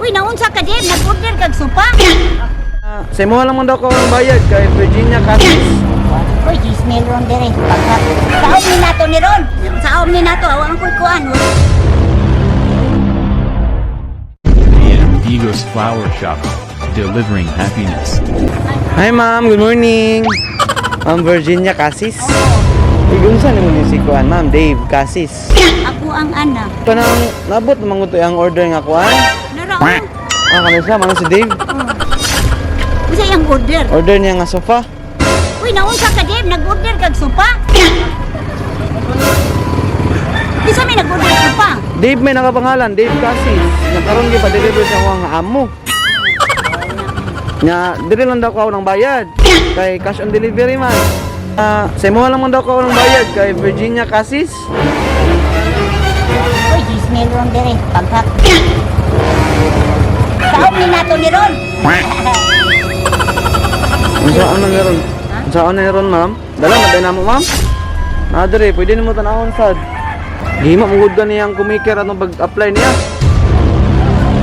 Uy, naunsa ka din? Nag-order kag sopa? Ah, sa imo lang man daw ko ang bayad kay Virginia Cassis. Uy, gismail ron dire. Saom ni nato ni ron. Saom ni nato, awang ko'y kuan. AM Digos Flower Shop, delivering happiness. Hi ma'am, good morning. Ma'am Virginia Cassis. Igunsa nimo ni si kuan, ma'am Dave Cassis. Ako ang anak. Kanang nabot naman ko to ang order nga kuan. Nara oh. Ah, kano siya, mano si Dave. Unsa iyang order? Order niya nga sofa. Uy, naunsa ka din? Nag-order kag sopa? Di sa may nag-order sopa. Dave may nakapangalan, Dave Cassis. Nakaroon gyud pa-deliver sa akong amo. Nya, diri lang daw ko ng bayad. Kay cash on delivery man. Ah, sa imo lang man daw ko ng bayad kay Virginia Cassis. Uy, gismail ron dire. Pagkat. Saom ni nato ni ron. Unsa ano ni ron? Unsa ano ni ron, ma'am? Dala na ba namo, ma'am? Na diri, pwede nimo tan-awon sad. Gihimo mo gud niyang kumiker atong pag-apply niya.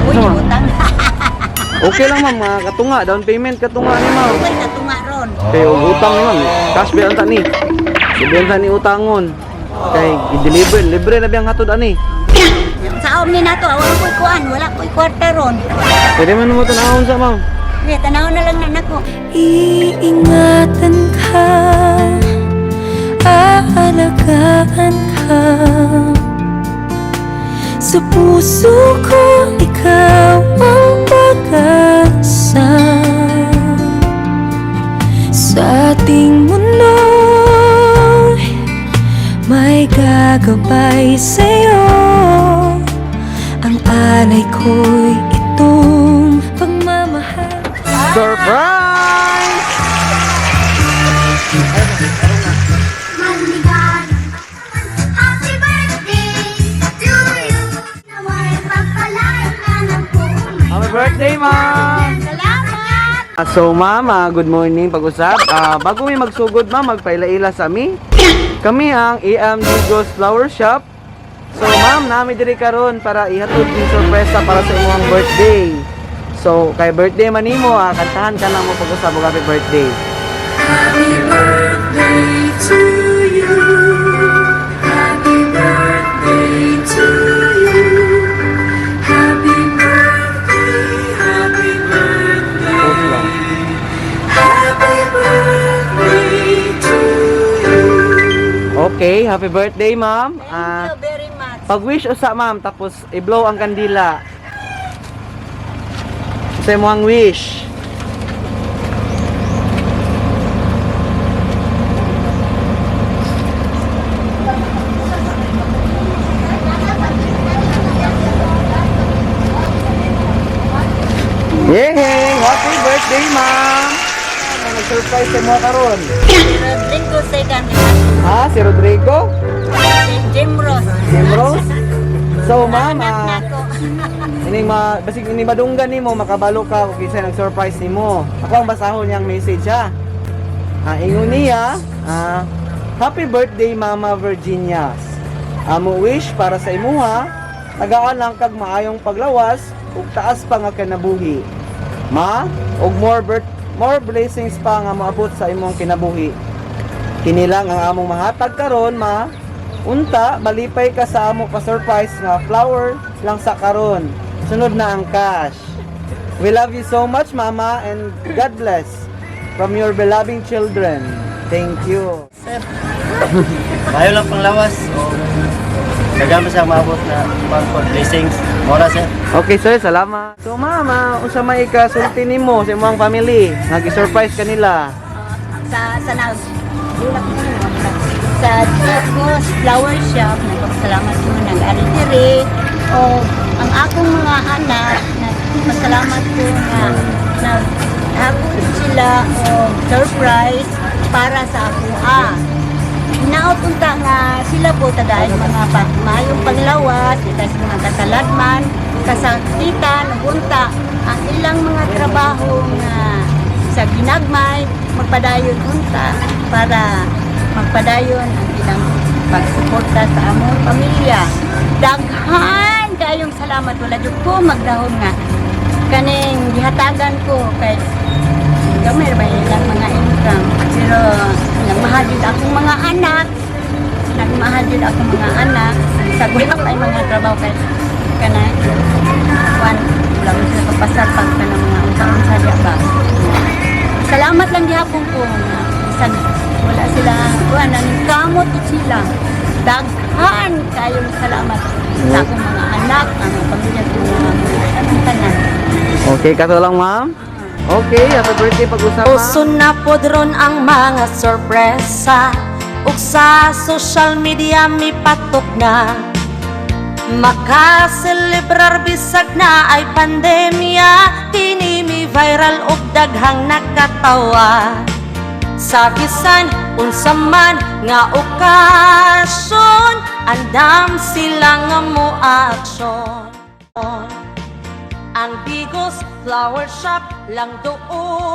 Uy, Unsa, ma'am? utang. Okay lang ma'am, mga katunga, down payment katunga ni ma'am. Uy, katunga ron. Kay og utang ni ma'am, cash ba unta ni? Libre unta ni utangon. Kay i-deliver, libre na biyang hatod ani. Saom ni nato, awang ko'y kuan. Wala ko'y kwarta ron. Pwede man mo tan-awon sa ma'am. Uy, tanaw na lang na nako. Iingatan ka, aalagaan ka. Sa puso ko, ikaw ang pag-asa. Sa ating mundo, may gagabay sa'yo. Ang alay ko'y itong pagmamahal. Surprise! Happy birthday to you. Nawa'y pagpalain ka ng buong Happy birthday, ma'am! Salamat! So, ma'am, good morning pag-usap. Bago mi magsugod, ma'am, magpaila-ila sa mi. Kami ang AM Digos Flower Shop. So, ma'am, nami diri karon para ihatod ning sorpresa para sa imong birthday. So, kay birthday man nimo, kantahan ka lang mo pag-usap og happy birthday. Happy birthday to you. Happy birthday to you. Happy birthday, happy birthday. Happy birthday to you. Okay, happy birthday, ma'am. Thank Ah, you very much. pag-wish usa, ma'am, tapos i-blow ang kandila. Sa imong wish. Yay! Happy birthday, ma'am! Nag-surprise sa mo karon. Rodrigo second. Ha? Si Rodrigo? Jim Ross. Jim Rose? So, ma'am, Anak nako. Ini ma basig ini madunggan nimo makabalo ka kung kinsa nag-surprise nimo. Ako ang basahon niyang message ha. Ingon niya, "Happy birthday, Mama Virginia. Amo wish para sa imuha, tagaan lang kag maayong paglawas ug taas pa nga kinabuhi. Ma, ug more blessings pa nga moabot sa imong kinabuhi. Kini lang ang among mahatag karon, ma. Unta, malipay ka sa amo pa surprise nga flower lang sa karon. Sunod na ang cash. We love you so much, Mama, and God bless from your beloved children. Thank you." Sir, Mayo lang panglawas o daghan pa siya maabot na pang for blessings. Mora sir. Okay, sir, salamat. So, mama, unsa may ikasulti nimo sa imong family? Nag-surprise kanila. sa nag sa Diyos Flower Shop, nagpasalamat ko ng ari o ang akong mga anak, nagpasalamat ko nga naghapon sila o surprise para sa akuha. Hinaot unta nga sila po tagay mga pa, maayong paglawas, itas mga kasaladman, kasakitan, unta ang ilang mga trabaho nga sa ginagmay magpadayon unta para magpadayon ang ilang pagsuporta sa among pamilya. Daghan kayong salamat, wala jud ko magdahom nga Kaning gihatagan ko kay gamay ra ba ilang mga income, pero nagmahal jud akong mga anak, nagmahal jud akong mga anak sa wala pa mga trabaho kay kana kuan, wala man sila kapasar pag kanang mga unsa-unsa diya ba. Salamat lang gihapon ko nga bisan wala sila kuan, ang kamot sila. Daghan kayong salamat sa akong mga anak, ang pamilya ko, mga tanan. Okay, kato lang, ma'am. Okay, happy birthday pag-usap, ma'am. Uso na pod ron ang mga sorpresa ug sa social media mipatok na. Makaselebrar bisag na ay pandemya. Kini mi viral ug daghang nakatawa. Sa bisan unsa man nga okasyon, andam sila nga mo aksyon. Ang Bigos Flower Shop lang doon.